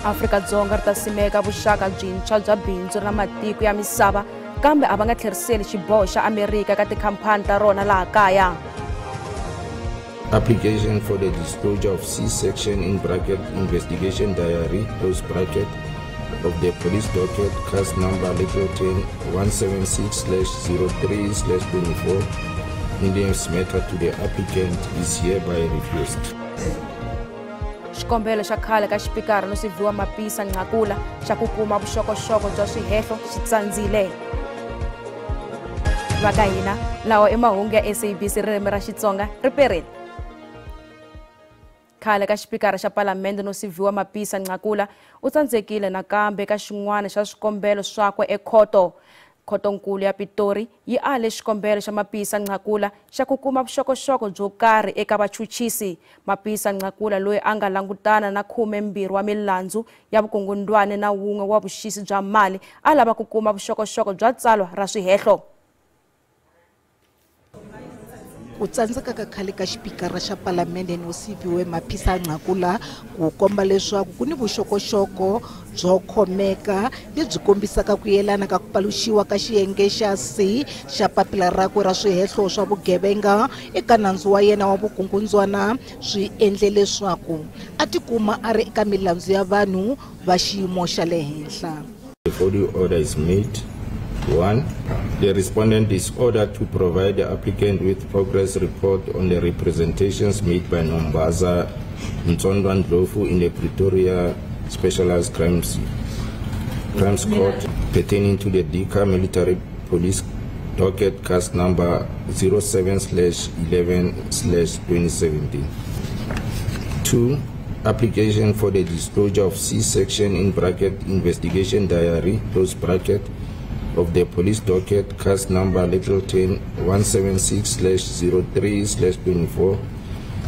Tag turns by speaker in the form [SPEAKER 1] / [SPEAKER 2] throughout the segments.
[SPEAKER 1] Afrika-Dzonga ri ta simeka vuxaka byintshwa bya bindzu na matiko ya misava kambe a va nga tlheriseli xiboho xa Amerika ka tikhampani ta rona laha kaya.
[SPEAKER 2] Application for the disclosure of C section in bracket investigation diary close bracket of the police docket case number little 10 176/03/24 in this matter to the applicant is hereby refused.
[SPEAKER 1] Xikombelo xa khale ka xipikara Nosiviwe Mapisa Nqakula xa ku kuma vuxokoxoko bya swihehlo xi tsandzile. Va ka hina lawa i mahungu ya SABC ririmi ra Xitsonga ri perile. Khale ka xipikara xa Palamende Nosiviwe Mapisa Nqakula u tsandzekile nakambe ka xin'wana xa swikombelo swakwe ekhoto. Khotonkulu ya Pitori yi ale xikombelo xa Mapisa Nqakula xa ku kuma vuxokoxoko byo karhi eka vachuchisi. Mapisa Nqakula loyi a nga langutana na 12 wa milandzu ya vukungundwani na wun'we wa vuxisi bya mali a lava ku kuma vuxokoxoko bya tsalwa ra swihehlo.
[SPEAKER 3] Ku tsandzeka ka khale ka xipikara xa Palamende Nosiviwe Mapisa Nqakula ku komba leswaku ku ni vuxokoxoko byo khomeka lebyi kombisaka ku yelana ka ku paluxiwa ka xiyenge xa C xa papila rakwe ra swihehlo swa vugevenga eka nandzu wa yena wa vukungundzwana swi endle leswaku a tikuma a ri eka milandzu ya vanhu va xiyimo xa le henhla.
[SPEAKER 2] The following order is made. 1. The respondent is ordered to provide the applicant with progress report on the representations made by Nombasa Ntsondwa Ndlovu in the Pretoria Specialized Crimes Court pertaining to the Dika Military Police docket case number 07/11/2017. 2. Application for the disclosure of C section in bracket investigation diary close bracket of the police docket case number little 10 176/03/24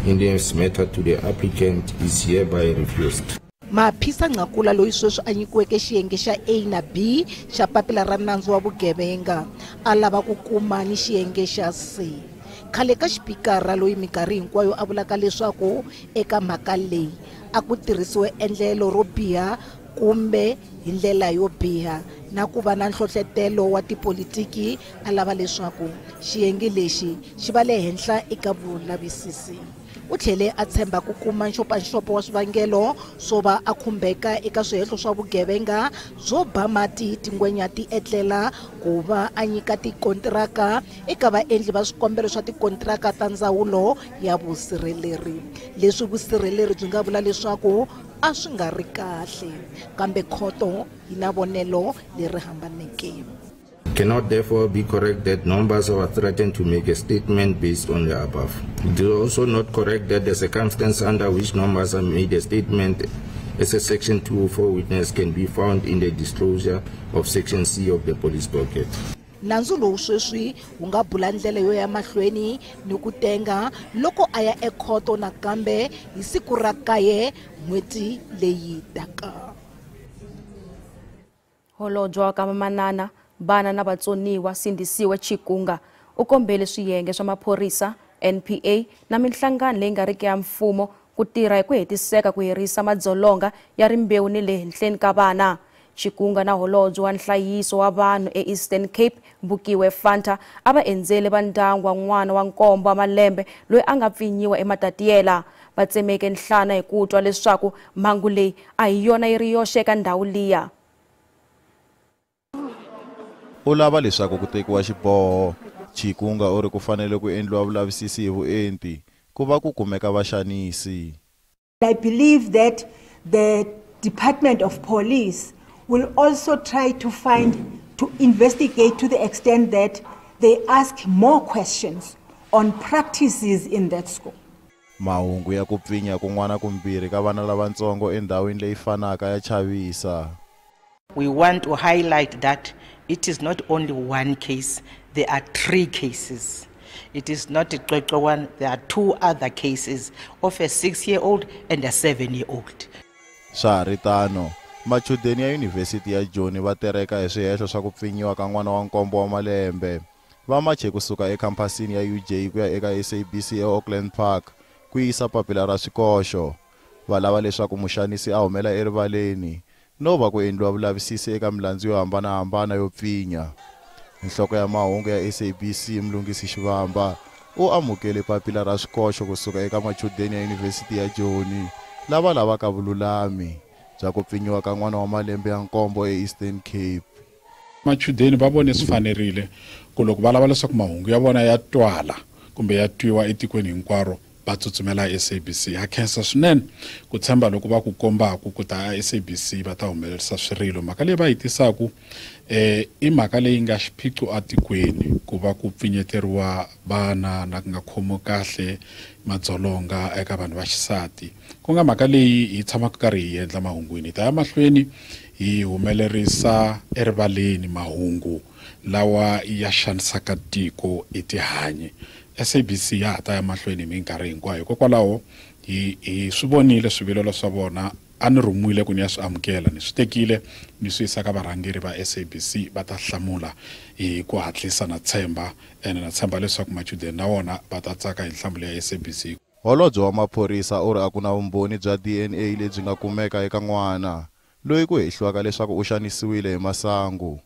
[SPEAKER 2] in this matter to the applicant is hereby refused.
[SPEAKER 3] Mapisa Nqakula loyi sweswi a nyikiweke xiyenge xa A na B xa papila ra nandzu wa vugevenga a lava ku kuma ni xiyenge xa C. Khale ka xipikara loyi minkarhi hinkwayo a vulaka leswaku eka mhaka leyi a ku tirhisiwe endlelo ro biha kumbe hi ndlela yo biha na ku va na nhlohlotelo wa tipolitiki a lava leswaku xiyenge lexi xi va le henhla eka vulavisisi. U tlhele a tshemba ku kuma nxopanxopo wa swivangelo swo va a khumbeka eka swihehlo swa vugevenga byo ba mati tingwenya ti etlela ku va a nyika tikontiraka eka vaendli va swikombelo swa tikontiraka ta ndzawulo ya vusirheleri. Leswi vusirheleri byi nga vula leswaku a swi nga ri kahle kambe khoto yi na vonelo leri hambaneke.
[SPEAKER 2] Cannot therefore be correct that Nombasa were threatened to make a statement based on the above. It is also not correct that the circumstance under which Nombasa made a statement as a Section 204 witness can be found in the disclosure of Section C of the police docket.
[SPEAKER 3] Nandzu lowu sweswi wu nga bula ndlela yo ya mahlweni ni ku tenga loko a ya ekhoto nakambe hi siku ra 9 n'hweti leyi taka.
[SPEAKER 1] Holobye wa ka Manana vana na vatsoniwa Sindisiwe Chikunga u kombele swiyenge swa maphorisa NPA na minhlangano leyi nga riki ya mfumo ku tirha hi ku hetiseka ku herisa madzolonga ya rimbewu ni le henhleni ka vana. Chikunga na holobye wa nhlayiso wa vanhu eEastern Cape Bukiwe Fanta a va endzele va ndyangu wa n'wana wa 7 wa malembe loyi a nga pfinyiwa eMatatiela. Va tsemeke nhlana hi ku twa leswaku mhangu leyi a hi yona yi ri yoxe eka ndhawu liya.
[SPEAKER 4] U lava leswaku ku tekiwa xiboho. Chikunga u ri ku fanele ku endliwa vulavisisi hi vuenti ku va ku kumeka vaxanisi.
[SPEAKER 5] I believe that the Department of Police will also try to find, to investigate to the extent that they ask more questions on practices in that school.
[SPEAKER 4] Mahungu ya ku pfinya kun'wana kumbirhi ka vana lavatsongo endhawini leyi fanaka ya chavisa.
[SPEAKER 6] We want to highlight that it is not only one case, there are 3 cases. It is not a Cwecwe one, there are 2 other cases of a 6-year-old and a 7-year-old.
[SPEAKER 4] Swa ha ri tano, machudeni ya Yunivhesiti ya Joni va tereka hi swihehlo swa ku pfinyiwa ka n'wana wa 7 wa malembe. Va mache kusuka ekhampasini ya UJ ku ya eka SABC eAuckland Park ku yisa papila ra swikoxo. Va lava leswaku muxanisi a humela erivaleni no va ku endliwa vulavisisi eka milandzu yo hambanahambana yo pfinya. Nhloko ya mahungu ya SABC Mlungisi Xivamba u amukele papila ra swikoxo kusuka eka machudeni ya Yunivhesiti ya Joni lava lavaka vululami bya ku pfinyiwa ka n'wana wa malembe ya 7 eEastern Cape.
[SPEAKER 7] Machudeni va vone swi fanerile ku loko va lava leswaku mahungu ya vona ya twala kumbe ya twiwa etikweni hinkwaro va tsutsumela SABC. Ha khensa swinene ku tshemba loko va ku kombaku ku ta SABC va ta humelerisa swirilo. Mhaka leyi va yi tisaku i mhaka leyi nga xiphiqo atikweni ku va ku pfinyeteriwa vana na ku nga khomiwi kahle madzolonga eka vanhu va xisati, ku nga mhaka leyi hi tshamaka karhi hi endla mahungwini. Hi ta ya mahlweni hi humelerisa erivaleni mahungu lawa ya xanisaka tiko hi tihanyi. SABC ya ha ta ya mahlweni hi minkarhi hinkwayo, hikokwalaho hi swi vonile swivilelo swa vona, a ni rhumiwile ku ni ya swi amukela, ni swi tekile ni swi yisa ka varhangeri va SABC va ta hlamula hi ku hatlisa. Na tshemba ene na tshemba leswaku machudeni na wona va ta tsaka hi nhlamulo ya SABC.
[SPEAKER 4] Holobye wa maphorisa u ri a ku na vumbhoni bya DNA lebyi nga kumeka eka n'wana loyi ku hehliwaka leswaku u xanisiwile hi masangu,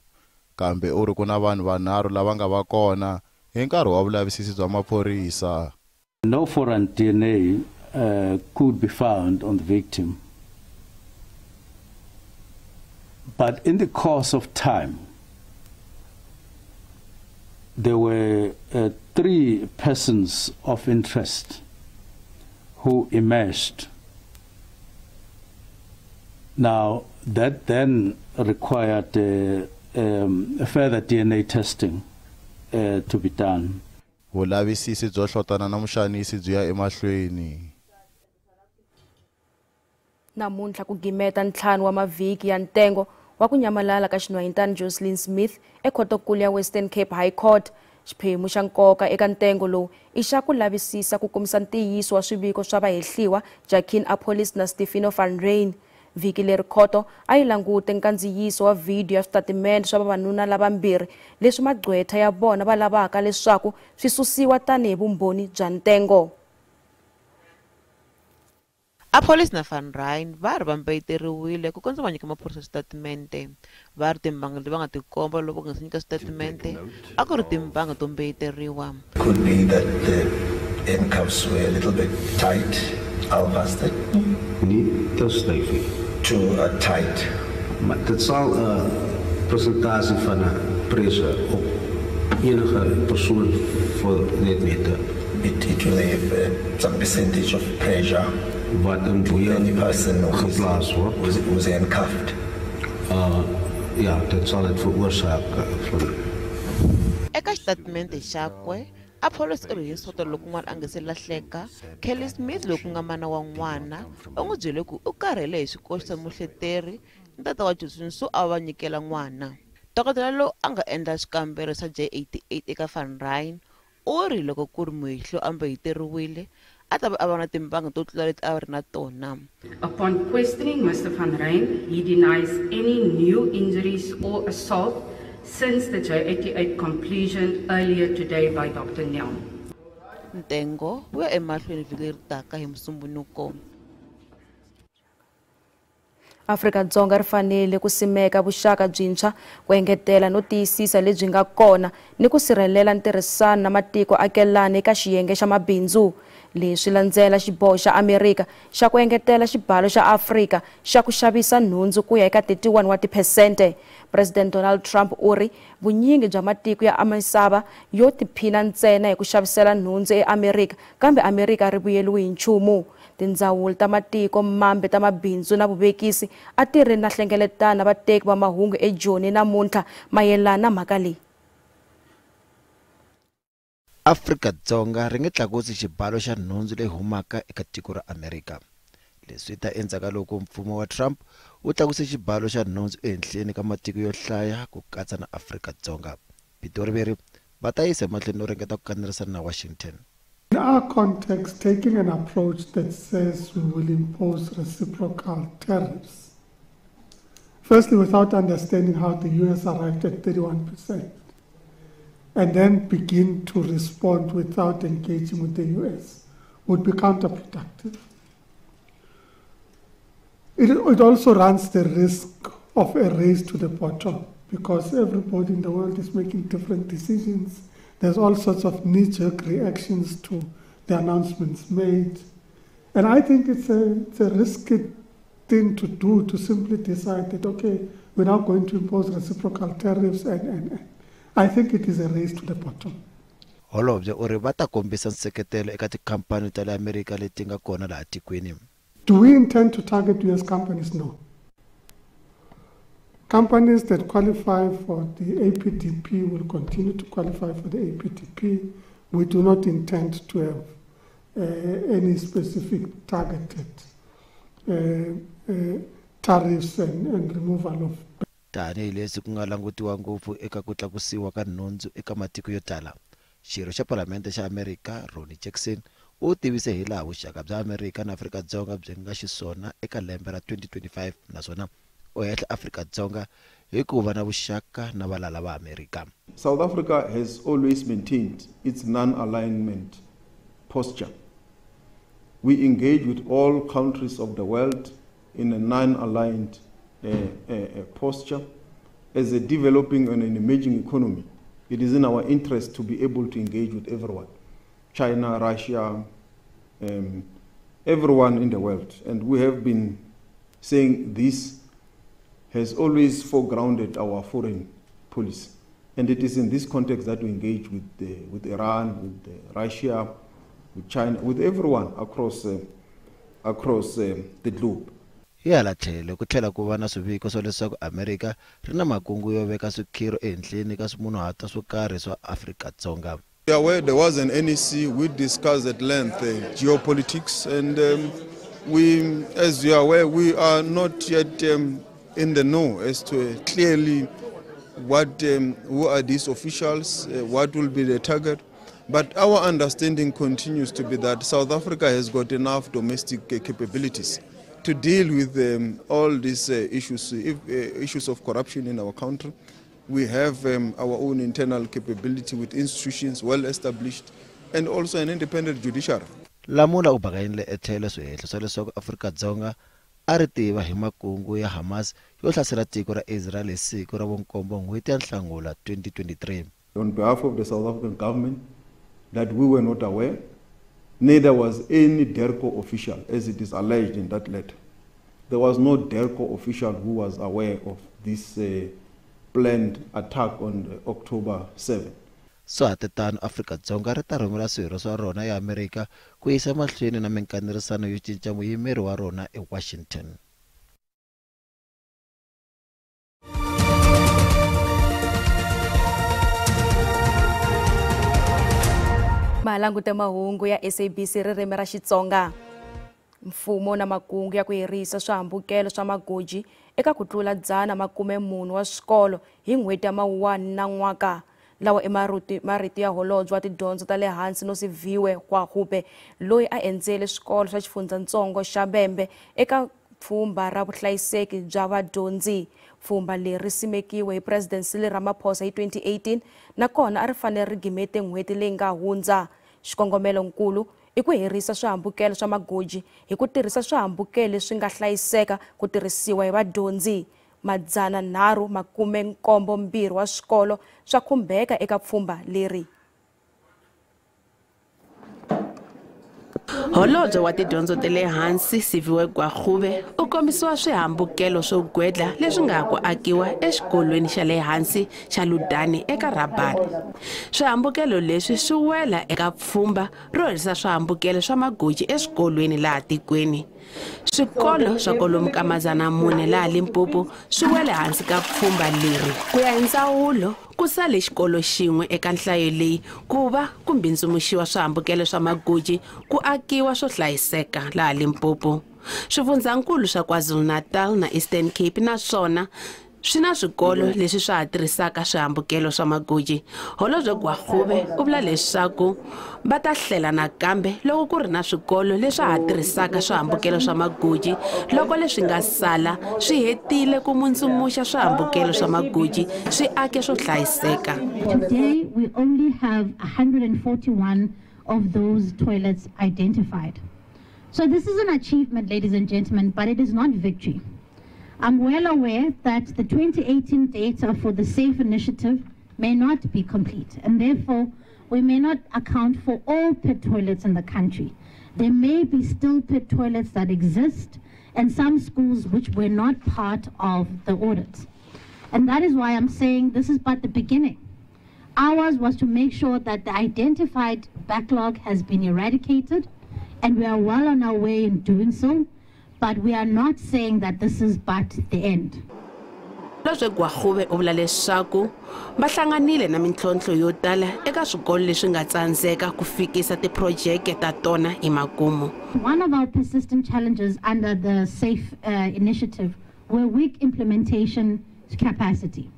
[SPEAKER 4] kambe u ri ku na vanhu vanharhu lava nga va kona hi nkarhi wa vulavisisi bya maphorisa.
[SPEAKER 8] No foreign DNA could be found on the victim. But in the course of time, there were 3 persons of interest who emerged. Now, that then required further DNA testing to be done.
[SPEAKER 4] Vulavisisi byo hlotana na muxanisi byi ya emahlweni.
[SPEAKER 1] Namuntlha ku gimeta 5 wa mavhiki ya ntengo wa ku nyamalala ka xinhwanyetana Jocelyn Smith ekhotokulu ya Western Cape High Court. Xiphemu xa nkoka eka ntengo lowu i xa ku lavisisa ku kumisa ntiyiso wa swiviko swa vahehliwa Jacqueline Appollis na Stefano van Rhyn. Vhiki leri khoto a yi langute nkandziyiso wa vhidiyo ya switatimende swa vavanuna lavambirhi leswi magqwetha ya vona va lavaka leswaku swi susiwa tanihi vumbhoni bya ntengo.
[SPEAKER 9] Appollis na Van Rhyn va ri va mbeyeteriwile ku kondza va nyika maphorisa switatimende. Va ri timbanga leti va nga tikomba loko va nga si nyika switatimende a ku ri timbanga to mbeyeteriwa.
[SPEAKER 10] Could be that the handcuffs were a little bit tight, I'll
[SPEAKER 11] Nie te styf nie.
[SPEAKER 10] Too tight.
[SPEAKER 11] Maar dit sal 'n presentasie van 'n pressure op enige persoon voor net wete.
[SPEAKER 10] It will have some percentage of pressure
[SPEAKER 11] wat in boeie
[SPEAKER 10] any person
[SPEAKER 11] geplaas word.
[SPEAKER 10] Who's handcuffed.
[SPEAKER 11] Ja, dit sal dit veroorsaak van.
[SPEAKER 9] Eka xitatimende xakwe, Appollis u ri hi Sonto loko n'wana a nga se lahleka, Kelly Smith loyi ku nga mana wa n'wana u n'wi byele ku u karhele hi swikoxo swa muhleteri ni tata wa Jocelyn so a va nyikela n'wana. Dokodela lowu a nga endla xikambelo xa J88 eka Van Rhyn u ri loko ku ri muhehliwa a mbeyeteriwile a ta va a va na timbanga to tlula leti a ri na tona.
[SPEAKER 12] Upon questioning Mr. Van Rhyn, he denies any new injuries or assault since the J88 completion earlier today by Dr. Nel.
[SPEAKER 9] Ntengo wu ya emahlweni vhiki leri taka hi Musumbhunuko.
[SPEAKER 1] Afrika-Dzonga ri fanele ku simeka vuxaka byintshwa ku engetela no tiyisisa lebyi nga kona ni ku sirhelela ntirhisano na matiko akelana eka xiyenge xa mabindzu. Leswi landzela xiboho xa Amerika xa ku engetela xibalo xa Afrika xa ku xavisa nhundzu ku ya eka 31 wa tiphesente. President Donald Trump u ri vunyingi bya matiko ya misava yo tiphina ntsena hi ku xavisela nhundzu eAmerika, kambe Amerika ri vuyeriwi hi nchumu. Tindzawulo ta matiko mambe ta mabindzu na vuvekisi a ti ri na hlengeletano vateki va mahungu eJoni namuntlha mayelana na mhaka leyi.
[SPEAKER 13] Afrika-Dzonga ri nge tlakusi xibalo xa nhundzu leyi humaka eka tiko ra Amerika. Leswi ta endzhaku loko mfumo wa Trump wu tlakuse xibalo xa nhundzu ehenhleni ka matiko yo hlaya ku katsa na Afrika-Dzonga. Pitori veri va ta yisa emahlweni no ringeta ku kanerisana na Washington.
[SPEAKER 14] In our context, taking an approach that says we will impose reciprocal tariffs, firstly without understanding how the US arrived at 31%, and then begin to respond without engaging with the US, would be counterproductive. It also runs the risk of a race to the bottom, because everybody in the world is making different decisions. There's all sorts of knee-jerk reactions to the announcements made. And I think it's a risky thing to do, to simply decide that, okay, we're now going to impose reciprocal tariffs, and I think it is a race to the bottom.
[SPEAKER 13] Holobye u ri va ta kombisa nseketelo eka tikhampani ta le Amerika leti nga kona laha tikweni.
[SPEAKER 14] Do we intend to target US companies? No. Companies that qualify for the APDP will continue to qualify for the APDP. We do not intend to have any specific targeted tariffs and removal of.
[SPEAKER 13] Tanihileswi ku nga langutiwa ngopfu eka ku tlakusiwa ka nhundzu eka matiko yo tala, xirho xa Palamende xa Amerika Ronnie Jackson u tivise hilaha vuxaka bya Amerika na Afrika-Dzonga byi nga xiswona eka lembe ra 2025, naswona u hehla Afrika-Dzonga hi ku va na vuxaka na valala va Amerika.
[SPEAKER 15] South Africa has always maintained its non-alignment posture. We engage with all countries of the world in a non-aligned posture. As a developing and an emerging economy, it is in our interest to be able to engage with everyone. China, Russia, everyone in the world. And we have been saying this has always foregrounded our foreign policy. And it is in this context that we engage with Iran, with Russia, with China, with everyone across the globe.
[SPEAKER 13] Hi hala tlhelo ku tlhela ku va na swiviko swa leswaku Amerika ri na makungu yo veka swikhiro ehenhleni ka swimunhuhatwa swo karhi swa Afrika-Dzonga.
[SPEAKER 15] Where there was an NEC, we discussed at length geopolitics, and we, as you are aware, we are not yet in the know as to clearly what who are these officials, what will be the target. But our understanding continues to be that South Africa has got enough domestic capabilities to deal with all these issues of corruption in our country. We have our own internal capability with institutions well established and also an independent judiciary.
[SPEAKER 13] Lamula u bakanyile etlhelo swihehlo swa leswaku Afrika-Dzonga a ri tiva hi makungu ya Hamas yo hlasela tiko ra Israel hi siku ra vunkombo n'hweti ya Nhlangula 2023.
[SPEAKER 15] On behalf of the South African government, that we were not aware, neither was any DIRCO official, as it is alleged in that letter. There was no DIRCO official who was aware of this planned attack on October 7.
[SPEAKER 13] Swa ha tano Afrika-Dzonga ri ta rhumela swirho swa rona ya Amerika ku yisa mahlweni na minkanerisano yo cinca muyimeri wa rona eWashington.
[SPEAKER 1] Malangute mahungu ya SABC ririmi ra Xitsonga. Mfumo na makungu ya ku herisa swihambukelo swa magoji eka ku tlula 140 wa swikolo hi n'hweti ya Mawuwani na n'waka. Lawa i marito ya holobye wa tidyondzo ta le hansi Nosiviwe Gwarube, loyi a endzele swikolo swa xifundzatsongo xa Vhembe eka pfhumba ra vuhlayiseki bya vadyondzi. Pfhumba leri simekiwe hi President Cyril Ramaphosa hi 2018 nakona a ri fanele ri gimete n'hweti leyi nga hundza. Xikongomelonkulu i ku herisa swihambukelo swa magoji hi ku tirhisa swihambukelo leswi nga hlayiseka ku tirhisiwa hi vadyondzi. 372 wa swikolo swa khumbeka eka pfhumba leri.
[SPEAKER 16] Holobye wa tidyondzo ta le hansi Siviwe Gwarube u kombisiwa swihambukelo swo gwedla leswi nga ku akiwa exikolweni xa le hansi xa Ludani eka Rabane. Swihambukelo leswi swi wela eka pfhumba ro herisa swihambukelo swa magoji eswikolweni laha tikweni. Swikolo swa kwalomu ka 400 laha Limpopo swi wele hansi ka pfhumba leri. Ku ya hi ndzawulo, ku sale xikolo xin'we eka nhlayo leyi ku va ku mbindzumuxiwa swihambukelo swa magoji ku akiwa swo hlayiseka laha Limpopo. Swifundzankulu swa KwaZulu-Natal na Eastern Cape naswona swi na swikolo leswi swa ha tirhisaka swihambukelo swa magoji. Holobye Gwarube u vula leswaku va ta hlela nakambe loko ku ri na swikolo leswi ha tirhisaka swihambukelo swa magoji loko leswi nga sala swi hetile ku mundzumuxa swihambukelo swa magoji swi ake swo hlayiseka.
[SPEAKER 17] Today we only have 141 of those toilets identified. So this is an achievement, ladies and gentlemen, but it is not victory. I'm well aware that the 2018 data for the SAFE initiative may not be complete, and therefore we may not account for all pit toilets in the country. There may be still pit toilets that exist and some schools which were not part of the audit. And that is why I'm saying this is but the beginning. Ours was to make sure that the identified backlog has been eradicated, and we are well on our way in doing so, but we are not saying that this is but the end.
[SPEAKER 16] Holobye Gwarube u vula leswaku va hlanganile na mintlhontlho yo tala eka swikolo leswi nga tsandzeka ku fikisa tiphurojeke ta tona emakumu.
[SPEAKER 17] One of our persistent challenges under the SAFE initiative were weak implementation capacity.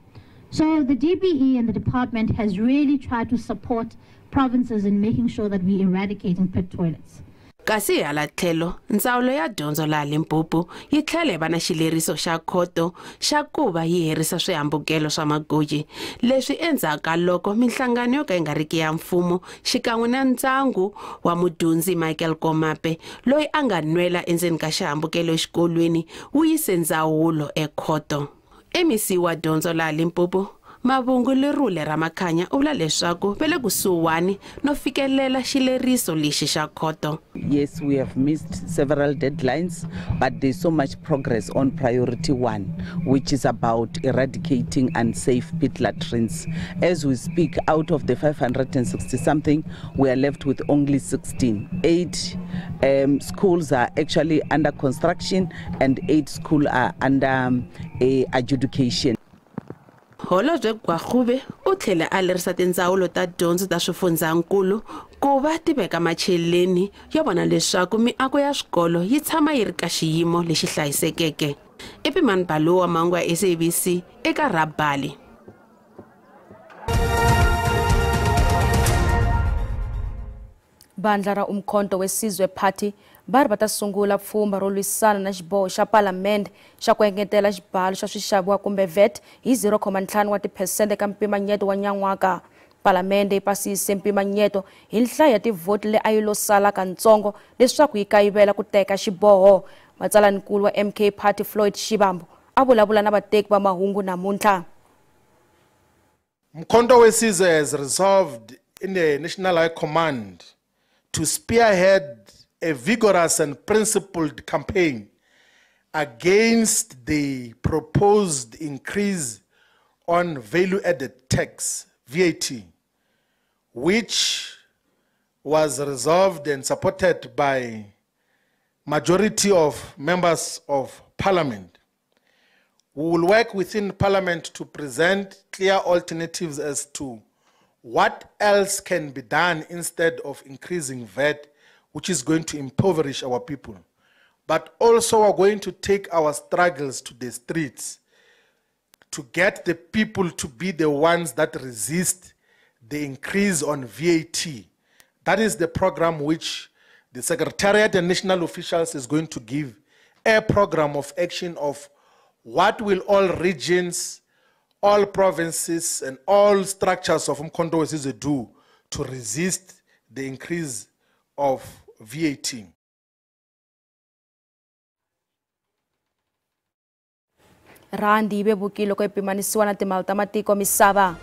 [SPEAKER 17] So the DBE and the department has really tried to support provinces in making sure that we're eradicating pit toilets.
[SPEAKER 16] Kasi hala tlhelo ndzawulo ya dyondzo laha Limpopo yi tlhela yi va na xileriso xa khoto xa ku va yi herisa swihambukelo swa magoji leswi endzhaku ka loko minhlangano yo ka yi nga riki ya mfumo xikan'we na ndyangu wa mudyondzi Michael Komape loyi a nga nwela endzeni ka xihambukelo exikolweni wu yise ndzawulo ekhoto. MEC wa dyondzo laha Limpopo Mavhungu Lerule Ramakhanya u vula leswaku va le kusuhani no fikelela xileriso lexi xa khoto.
[SPEAKER 18] Yes, we have missed several deadlines, but there's so much progress on priority one, which is about eradicating unsafe pit latrines. As we speak, out of the 560 something, we are left with only 16. 8 schools are actually under construction and 8 schools are under adjudication.
[SPEAKER 16] Holobye Gwarube u tlhele a lerisa tindzawulo ta dyondzo ta swifundzankulu ku va ti veka macheleni yo vona leswaku miako ya swikolo yi tshama yi ri ka xiyimo lexi hlayisekeke. I Pimani Baluwa, mahungu ya SABC eka Rabali.
[SPEAKER 1] Vandla ra Umkhonto weSizwe Party va ri va ta sungula pfhumba ro lwisana na xiboho xa palamende xa ku engetela xibalo xa swixaviwa kumbe VAT hi 0.5 wa tiphesente eka mpimanyeto wa nyan'waka. Palamende yi pasise mpimanyeto hi nhlayo ya tivhoti leyi a yi lo sala katsongo leswaku yi kayivela ku teka xiboho. Matsalaninkulu wa MK Party Floyd Shivambu a vulavula na vateki va mahungu namuntlha.
[SPEAKER 19] Umkhonto weSizwe has resolved in the National High Command to spearhead a vigorous and principled campaign against the proposed increase on value-added tax, VAT, which was resolved and supported by majority of members of Parliament. We will work within Parliament to present clear alternatives as to what else can be done instead of increasing VAT, which is going to impoverish our people. But also we're going to take our struggles to the streets to get the people to be the ones that resist the increase on VAT. That is the program which the Secretariat and national officials is going to give, a program of action of what will all regions, all provinces, and all structures of Umkhonto weSizwe do to resist the increase of VAT.
[SPEAKER 1] Randi yi vevukile loko yi pimanisiwa na timali ta matiko misava.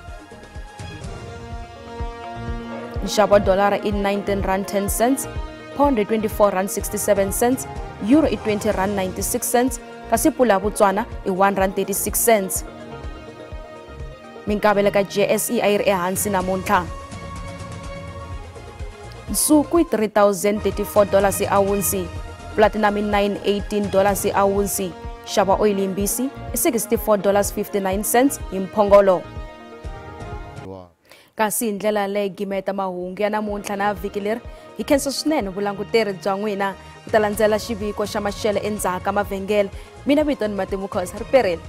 [SPEAKER 1] Nxavo wa dolara i 19 rand 10 cents, pound i 24 rand 67 cents, euro i 20 rand 96 cents, kasi pula ya Botswana i 1 rand 36 cents. Minkavelo ka JSE a yi ri ehansi namuntlha. Nsuku i $3,034 hi awunsi, platinum i $918 hi awunsi, xava oyili yimbisi i $64.59 hi mphongolo. Kasi hi ndlela leyi gimeta mahungu ya namuntlha na vhiki leri, hi khensa swinene vulanguteri bya n'wina. Ku ta landzela xiviko xa maxelo endzhaku ka mavhengele. Mina vito ni Matimu Khosa, ri perile.